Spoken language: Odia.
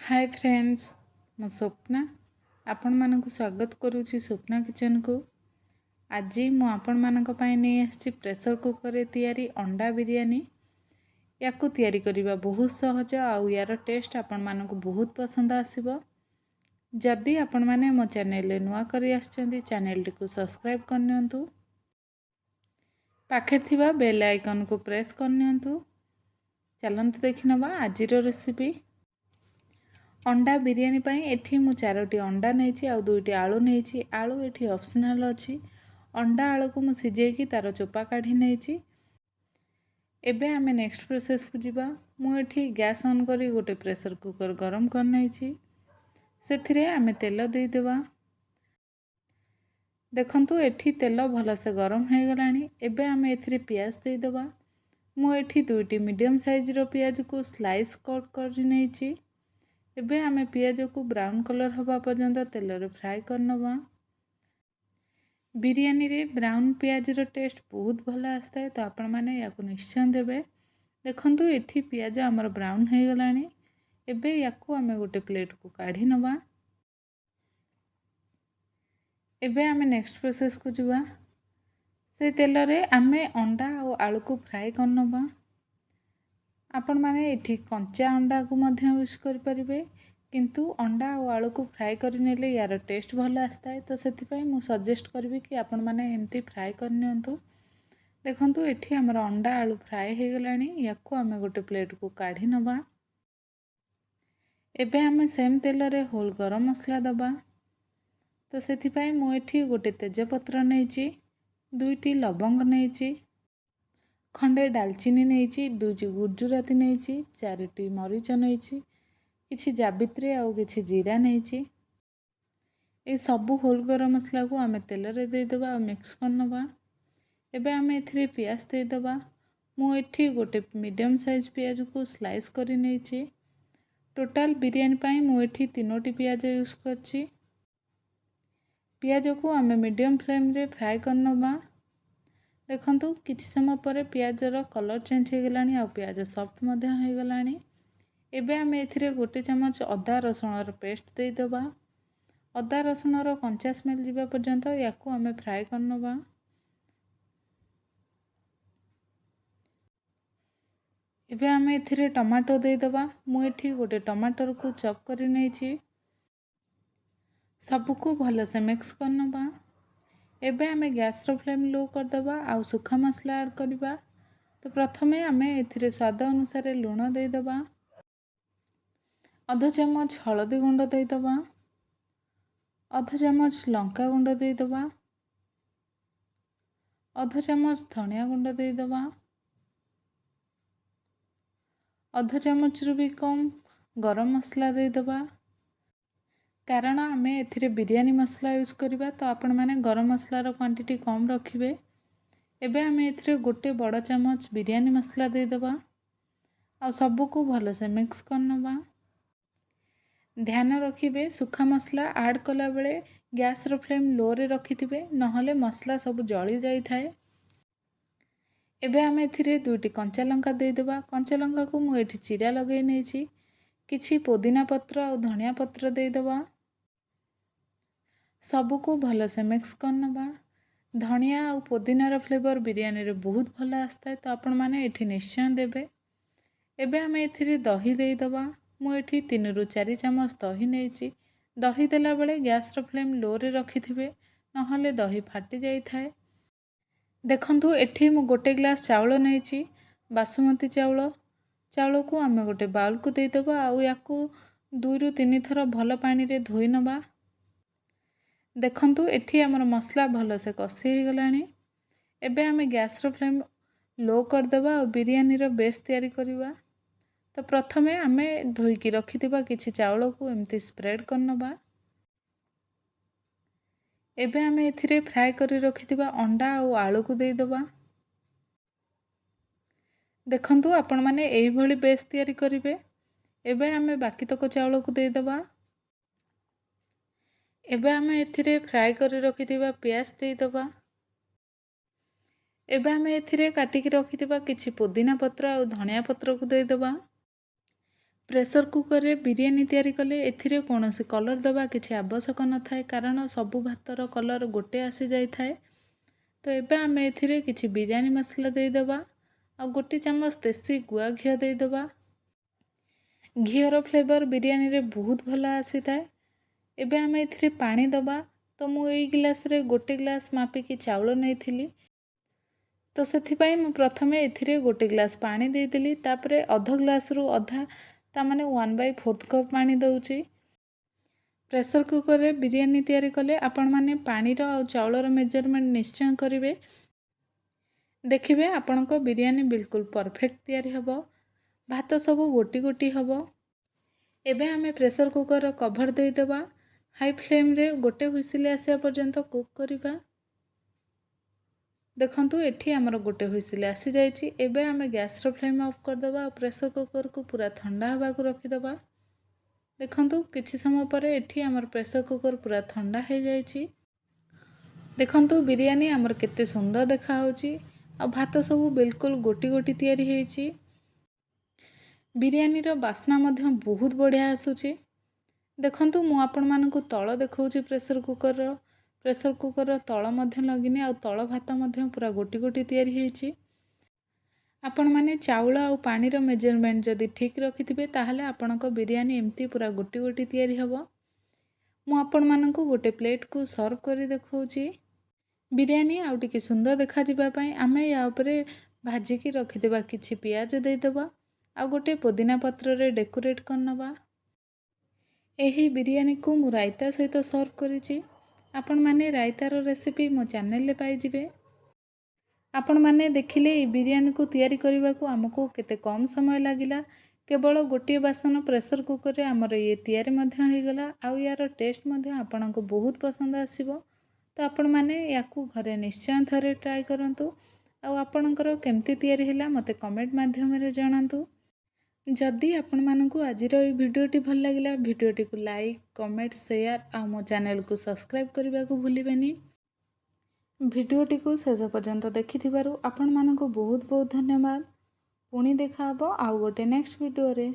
ହାଏ ଫ୍ରେଣ୍ଡସ୍, ମୁଁ ସ୍ୱପ୍ନା ଆପଣମାନଙ୍କୁ ସ୍ୱାଗତ କରୁଛି ସ୍ୱପ୍ନା କିଚେନକୁ। ଆଜି ମୁଁ ଆପଣମାନଙ୍କ ପାଇଁ ନେଇ ଆସିଛି ପ୍ରେସର୍ କୁକର୍ରେ ତିଆରି ଅଣ୍ଡା ବିରିୟାନୀ। ୟାକୁ ତିଆରି କରିବା ବହୁତ ସହଜ ଆଉ ୟାର ଟେଷ୍ଟ ଆପଣମାନଙ୍କୁ ବହୁତ ପସନ୍ଦ ଆସିବ। ଯଦି ଆପଣମାନେ ମୋ ଚ୍ୟାନେଲରେ ନୂଆ କରି ଆସିଛନ୍ତି, ଚ୍ୟାନେଲଟିକୁ ସବସ୍କ୍ରାଇବ୍ କରିନିଅନ୍ତୁ, ପାଖରେ ଥିବା ବେଲ୍ ଆଇକନ୍କୁ ପ୍ରେସ୍ କରିନିଅନ୍ତୁ। ଚାଲନ୍ତୁ ଦେଖିନେବା ଆଜିର ରେସିପି। ଅଣ୍ଡା ବିରିୟାନୀ ପାଇଁ ଏଠି ମୁଁ ଚାରୋଟି ଅଣ୍ଡା ନେଇଛି ଆଉ ଦୁଇଟି ଆଳୁ ନେଇଛି। ଆଳୁ ଏଠି ଅପସନାଲ୍ ଅଛି। ଅଣ୍ଡା ଆଳୁକୁ ମୁଁ ସିଝେଇକି ତା'ର ଚୋପା କାଢ଼ି ନେଇଛି। ଏବେ ଆମେ ନେକ୍ସଟ ପ୍ରୋସେସ୍କୁ ଯିବା। ମୁଁ ଏଠି ଗ୍ୟାସ୍ ଅନ୍ କରି ଗୋଟେ ପ୍ରେସର୍ କୁକର୍ ଗରମ କରିନେଇଛି। ସେଥିରେ ଆମେ ତେଲ ଦେଇଦେବା। ଦେଖନ୍ତୁ, ଏଠି ତେଲ ଭଲସେ ଗରମ ହୋଇଗଲାଣି। ଏବେ ଆମେ ଏଥିରେ ପିଆଜ ଦେଇଦେବା। ମୁଁ ଏଠି ଦୁଇଟି ମିଡ଼ିୟମ୍ ସାଇଜ୍ର ପିଆଜକୁ ସ୍ଲାଇସ୍ କଟ୍ କରି ନେଇଛି। ଏବେ ଆମେ ପିଆଜକୁ ବ୍ରାଉନ୍ କଲର୍ ହେବା ପର୍ଯ୍ୟନ୍ତ ତେଲରେ ଫ୍ରାଏ କରିନେବା। ବିରିୟାନୀରେ ବ୍ରାଉନ୍ ପିଆଜର ଟେଷ୍ଟ ବହୁତ ଭଲ ଆସିଥାଏ, ତ ଆପଣମାନେ ୟାକୁ ନିଶ୍ଚୟ ଦେବେ। ଦେଖନ୍ତୁ, ଏଠି ପିଆଜ ଆମର ବ୍ରାଉନ୍ ହୋଇଗଲାଣି। ଏବେ ୟାକୁ ଆମେ ଗୋଟେ ପ୍ଲେଟ୍କୁ କାଢ଼ି ନେବା। ଏବେ ଆମେ ନେକ୍ସଟ ପ୍ରୋସେସ୍କୁ ଯିବା। ସେ ତେଲରେ ଆମେ ଅଣ୍ଡା ଆଉ ଆଳୁକୁ ଫ୍ରାଏ କରିନେବା। ଆପଣମାନେ ଏଠି କଞ୍ଚା ଅଣ୍ଡାକୁ ମଧ୍ୟ ୟୁଜ୍ କରିପାରିବେ, କିନ୍ତୁ ଅଣ୍ଡା ଆଉ ଆଳୁକୁ ଫ୍ରାଏ କରିନେଲେ ୟାର ଟେଷ୍ଟ ଭଲ ଆସିଥାଏ। ତ ସେଥିପାଇଁ ମୁଁ ସଜେଷ୍ଟ କରିବି କି ଆପଣମାନେ ଏମିତି ଫ୍ରାଏ କରିନିଅନ୍ତୁ। ଦେଖନ୍ତୁ, ଏଠି ଆମର ଅଣ୍ଡା ଆଳୁ ଫ୍ରାଏ ହୋଇଗଲାଣି। ୟାକୁ ଆମେ ଗୋଟେ ପ୍ଲେଟ୍କୁ କାଢ଼ି ନେବା। ଏବେ ଆମେ ସେମ୍ ତେଲରେ ହୋଲ୍ ଗରମ ମସଲା ଦେବା। ତ ସେଥିପାଇଁ ମୁଁ ଏଠି ଗୋଟେ ତେଜପତ୍ର ନେଇଛି, ଦୁଇଟି ଲବଙ୍ଗ ନେଇଛି, ଖଣ୍ଡେ ଡାଲଚିନି ନେଇଛି, ଦୁଇଟି ଗୁଜୁରାତି ନେଇଛି, ଚାରିଟି ମରିଚ ନେଇଛି, କିଛି ଜାବିତ୍ରୀ ଆଉ କିଛି ଜିରା ନେଇଛି। ଏ ସବୁ ହୋଲ୍ ଗରମ ମସଲାକୁ ଆମେ ତେଲରେ ଦେଇଦେବା ଆଉ ମିକ୍ସ କରିନେବା। ଏବେ ଆମେ ଏଥିରେ ପିଆଜ ଦେଇଦେବା। ମୁଁ ଏଠି ଗୋଟେ ମିଡ଼ିୟମ୍ ସାଇଜ୍ ପିଆଜକୁ ସ୍ଲାଇସ୍ କରି ନେଇଛି। ଟୋଟାଲ୍ ବିରିୟାନୀ ପାଇଁ ମୁଁ ଏଠି ତିନୋଟି ପିଆଜ ୟୁଜ୍ କରିଛି। ପିଆଜକୁ ଆମେ ମିଡ଼ିୟମ୍ ଫ୍ଲେମ୍ରେ ଫ୍ରାଏ କରିନେବା। ଦେଖନ୍ତୁ, କିଛି ସମୟ ପରେ ପିଆଜର କଲର୍ ଚେଞ୍ଜ ହୋଇଗଲାଣି ଆଉ ପିଆଜ ସଫ୍ଟ ମଧ୍ୟ ହୋଇଗଲାଣି। ଏବେ ଆମେ ଏଥିରେ ଗୋଟେ ଚାମଚ ଅଦା ରସୁଣର ପେଷ୍ଟ ଦେଇଦେବା। ଅଦା ରସୁଣର କଞ୍ଚା ସ୍ମେଲ୍ ଯିବା ପର୍ଯ୍ୟନ୍ତ ୟାକୁ ଆମେ ଫ୍ରାଏ କରିନେବା। ଏବେ ଆମେ ଏଥିରେ ଟମାଟୋ ଦେଇଦେବା। ମୁଁ ଏଠି ଗୋଟେ ଟମାଟରକୁ ଚପ୍ କରି ନେଇଛି। ସବୁକୁ ଭଲସେ ମିକ୍ସ କରିନେବା। ଏବେ ଆମେ ଗ୍ୟାସ୍ର ଫ୍ଲେମ୍ ଲୋ କରିଦେବା ଆଉ ଶୁଖା ମସଲା ଆଡ଼୍ କରିବା। ତ ପ୍ରଥମେ ଆମେ ଏଥିରେ ସ୍ୱାଦ ଅନୁସାରେ ଲୁଣ ଦେଇଦେବା, ଅଧ ଚାମଚ ହଳଦୀ ଗୁଣ୍ଡ ଦେଇଦେବା, ଅଧ ଚାମଚ ଲଙ୍କା ଗୁଣ୍ଡ ଦେଇଦେବା, ଅଧ ଚାମଚ ଧନିଆ ଗୁଣ୍ଡ ଦେଇଦେବା, ଅଧ ଚାମଚରୁ ବି କମ୍ ଗରମ ମସଲା ଦେଇଦେବା। କାରଣ ଆମେ ଏଥିରେ ବିରିୟାନୀ ମସଲା ୟୁଜ୍ କରିବା, ତ ଆପଣମାନେ ଗରମ ମସଲାର କ୍ୱାଣ୍ଟିଟି କମ୍ ରଖିବେ। ଏବେ ଆମେ ଏଥିରେ ଗୋଟେ ବଡ଼ ଚାମଚ ବିରିୟାନୀ ମସଲା ଦେଇଦେବା ଆଉ ସବୁକୁ ଭଲସେ ମିକ୍ସ କରିନେବା। ଧ୍ୟାନ ରଖିବେ, ଶୁଖା ମସଲା ଆଡ଼୍ କଲାବେଳେ ଗ୍ୟାସ୍ର ଫ୍ଲେମ୍ ଲୋରେ ରଖିଥିବେ, ନହେଲେ ମସଲା ସବୁ ଜଳି ଯାଇଥାଏ। ଏବେ ଆମେ ଏଥିରେ ଦୁଇଟି କଞ୍ଚା ଲଙ୍କା ଦେଇଦେବା। କଞ୍ଚା ଲଙ୍କାକୁ ମୁଁ ଏଠି ଚିରା ଲଗାଇ ନେଇଛି। କିଛି ପୋଦିନା ପତ୍ର ଆଉ ଧନିଆ ପତ୍ର ଦେଇଦେବା। ସବୁକୁ ଭଲସେ ମିକ୍ସ କରିନେବା। ଧନିଆ ଆଉ ପୋଦିନାର ଫ୍ଲେଭର୍ ବିରିୟାନୀରେ ବହୁତ ଭଲ ଆସିଥାଏ, ତ ଆପଣମାନେ ଏଠି ନିଶ୍ଚୟ ଦେବେ। ଏବେ ଆମେ ଏଥିରେ ଦହି ଦେଇଦେବା। ମୁଁ ଏଠି 3ରୁ 4 ଚାମଚ ଦହି ନେଇଛି। ଦହି ଦେଲାବେଳେ ଗ୍ୟାସ୍ର ଫ୍ଲେମ୍ ଲୋରେ ରଖିଥିବେ, ନହେଲେ ଦହି ଫାଟି ଯାଇଥାଏ। ଦେଖନ୍ତୁ, ଏଠି ମୁଁ ଗୋଟେ ଗ୍ଲାସ୍ ଚାଉଳ ନେଇଛି, ବାସୁମତୀ ଚାଉଳ। ଚାଉଳକୁ ଆମେ ଗୋଟେ ବାଉଲକୁ ଦେଇଦେବା ଆଉ ୟାକୁ 2ରୁ 3 ଥର ଭଲ ପାଣିରେ ଧୋଇ ନେବା। ଦେଖନ୍ତୁ, ଏଠି ଆମର ମସଲା ଭଲସେ କଷି ହେଇଗଲାଣି। ଏବେ ଆମେ ଗ୍ୟାସ୍ର ଫ୍ଲେମ୍ ଲୋ କରିଦେବା ଆଉ ବିରିୟାନୀର ବେସ୍ ତିଆରି କରିବା। ତ ପ୍ରଥମେ ଆମେ ଧୋଇକି ରଖିଥିବା କିଛି ଚାଉଳକୁ ଏମିତି ସ୍ପ୍ରେଡ଼୍ କରିନେବା। ଏବେ ଆମେ ଏଥିରେ ଫ୍ରାଏ କରି ରଖିଥିବା ଅଣ୍ଡା ଆଉ ଆଳୁକୁ ଦେଇଦେବା। ଦେଖନ୍ତୁ, ଆପଣମାନେ ଏଇଭଳି ବେସ୍ ତିଆରି କରିବେ। ଏବେ ଆମେ ବାକିତକ ଚାଉଳକୁ ଦେଇଦେବା। ଏବେ ଆମେ ଏଥିରେ ଫ୍ରାଏ କରି ରଖିଥିବା ପିଆଜ ଦେଇଦେବା। ଏବେ ଆମେ ଏଥିରେ କାଟିକି ରଖିଥିବା କିଛି ପୋଦିନା ପତ୍ର ଆଉ ଧନିଆ ପତ୍ରକୁ ଦେଇଦେବା। ପ୍ରେସର୍ କୁକର୍ରେ ବିରିୟାନୀ ତିଆରି କଲେ ଏଥିରେ କୌଣସି କଲର୍ ଦେବା କିଛି ଆବଶ୍ୟକ ନଥାଏ, କାରଣ ସବୁ ଭାତର କଲର୍ ଗୋଟେ ଆସିଯାଇଥାଏ। ତ ଏବେ ଆମେ ଏଥିରେ କିଛି ବିରିୟାନୀ ମସଲା ଦେଇଦେବା ଆଉ 1 ଚାମଚ ଦେଶୀ ଗୁଆ ଘିଅ ଦେଇଦେବା। ଘିଅର ଫ୍ଲେଭର୍ ବିରିୟାନୀରେ ବହୁତ ଭଲ ଆସିଥାଏ। ଏବେ ଆମେ ଏଥିରେ ପାଣି ଦେବା। ତ ମୁଁ ଏଇ ଗିଲାସରେ 1 ଗ୍ଲାସ୍ ମାପିକି ଚାଉଳ ନେଇଥିଲି, ତ ସେଥିପାଇଁ ମୁଁ ପ୍ରଥମେ ଏଥିରେ 1 ଗ୍ଲାସ୍ ପାଣି ଦେଇଦେଲି। ତାପରେ ଅଧ ଗ୍ଲାସ୍ରୁ ଅଧା, ତା ମାନେ 1/4 କପ୍ ପାଣି ଦେଉଛି। ପ୍ରେସର୍ କୁକର୍ରେ ବିରିୟାନୀ ତିଆରି କଲେ ଆପଣମାନେ ପାଣିର ଆଉ ଚାଉଳର ମେଜରମେଣ୍ଟ ନିଶ୍ଚୟ କରିବେ। ଦେଖିବେ, ଆପଣଙ୍କ ବିରିୟାନୀ ବିଲକୁଲ ପରଫେକ୍ଟ ତିଆରି ହେବ, ଭାତ ସବୁ ଗୋଟି ଗୋଟି ହେବ। ଏବେ ଆମେ ପ୍ରେସର୍ କୁକର୍ର କଭର୍ ଦେଇଦେବା। ହାଇ ଫ୍ଲେମ୍ରେ ଗୋଟେ ହୁଇସିଲ୍ ଆସିବା ପର୍ଯ୍ୟନ୍ତ କୁକ୍ କରିବା। ଦେଖନ୍ତୁ, ଏଠି ଆମର ଗୋଟେ ହୁଇସିଲ୍ ଆସିଯାଇଛି। ଏବେ ଆମେ ଗ୍ୟାସ୍ର ଫ୍ଲେମ୍ ଅଫ୍ କରିଦେବା ଆଉ ପ୍ରେସର୍ କୁକର୍କୁ ପୁରା ଥଣ୍ଡା ହେବାକୁ ରଖିଦେବା। ଦେଖନ୍ତୁ, କିଛି ସମୟ ପରେ ଏଠି ଆମର ପ୍ରେସର୍ କୁକର୍ ପୁରା ଥଣ୍ଡା ହେଇଯାଇଛି। ଦେଖନ୍ତୁ, ବିରିୟାନୀ ଆମର କେତେ ସୁନ୍ଦର ଦେଖାହେଉଛି ଆଉ ଭାତ ସବୁ ବିଲକୁଲ ଗୋଟି ଗୋଟି ତିଆରି ହେଇଛି। ବିରିୟାନୀର ବାସ୍ନା ମଧ୍ୟ ବହୁତ ବଢ଼ିଆ ଆସୁଛି। ଦେଖନ୍ତୁ, ମୁଁ ଆପଣମାନଙ୍କୁ ତଳ ଦେଖାଉଛି ପ୍ରେସର୍ କୁକର୍ର। ପ୍ରେସର୍ କୁକର୍ର ତଳ ମଧ୍ୟ ଲାଗିନି ଆଉ ତଳ ଭାତ ମଧ୍ୟ ପୁରା ଗୋଟି ଗୋଟି ତିଆରି ହେଇଛି। ଆପଣମାନେ ଚାଉଳ ଆଉ ପାଣିର ମେଜରମେଣ୍ଟ ଯଦି ଠିକ୍ ରଖିଥିବେ, ତାହେଲେ ଆପଣଙ୍କ ବିରିୟାନୀ ଏମିତି ପୁରା ଗୋଟି ଗୋଟି ତିଆରି ହେବ। ମୁଁ ଆପଣମାନଙ୍କୁ ଗୋଟେ ପ୍ଲେଟ୍କୁ ସର୍ଭ କରି ଦେଖାଉଛି। ବିରିୟାନୀ ଆଉ ଟିକେ ସୁନ୍ଦର ଦେଖାଯିବା ପାଇଁ ଆମେ ୟା ଉପରେ ଭାଜିକି ରଖିଥିବା କିଛି ପିଆଜ ଦେଇଦେବା ଆଉ ଗୋଟେ ପୋଦିନା ପତ୍ରରେ ଡେକୋରେଟ୍ କରିନେବା। ଏହି ବିରିୟାନୀକୁ ମୁଁ ରାଇତା ସହିତ ସର୍ଭ କରିଛି। ଆପଣମାନେ ରାଇତାର ରେସିପି ମୋ ଚ୍ୟାନେଲରେ ପାଇଯିବେ। ଆପଣମାନେ ଦେଖିଲେ, ଏଇ ବିରିୟାନୀକୁ ତିଆରି କରିବାକୁ ଆମକୁ କେତେ କମ୍ ସମୟ ଲାଗିଲା। କେବଳ ଗୋଟିଏ ବାସନ ପ୍ରେସର୍ କୁକର୍ରେ ଆମର ଇଏ ତିଆରି ମଧ୍ୟ ହେଇଗଲା ଆଉ ୟାର ଟେଷ୍ଟ ମଧ୍ୟ ଆପଣଙ୍କୁ ବହୁତ ପସନ୍ଦ ଆସିବ। ତ ଆପଣମାନେ ୟାକୁ ଘରେ ନିଶ୍ଚୟ ଥରେ ଟ୍ରାଏ କରନ୍ତୁ ଆଉ ଆପଣଙ୍କର କେମିତି ତିଆରି ହେଲା, ମୋତେ କମେଣ୍ଟ ମାଧ୍ୟମରେ ଜଣାନ୍ତୁ। ଯଦି ଆପଣମାନଙ୍କୁ ଆଜିର ଏଇ ଭିଡ଼ିଓଟି ଭଲ ଲାଗିଲା, ଭିଡ଼ିଓଟିକୁ ଲାଇକ୍, କମେଣ୍ଟ, ସେୟାର ଆଉ ମୋ ଚ୍ୟାନେଲକୁ ସବସ୍କ୍ରାଇବ୍ କରିବାକୁ ଭୁଲିବେନି। ଭିଡ଼ିଓଟିକୁ ଶେଷ ପର୍ଯ୍ୟନ୍ତ ଦେଖିଥିବାରୁ ଆପଣମାନଙ୍କୁ ବହୁତ ବହୁତ ଧନ୍ୟବାଦ। ପୁଣି ଦେଖାହେବ ଆଉ ଗୋଟେ ନେକ୍ସଟ ଭିଡ଼ିଓରେ।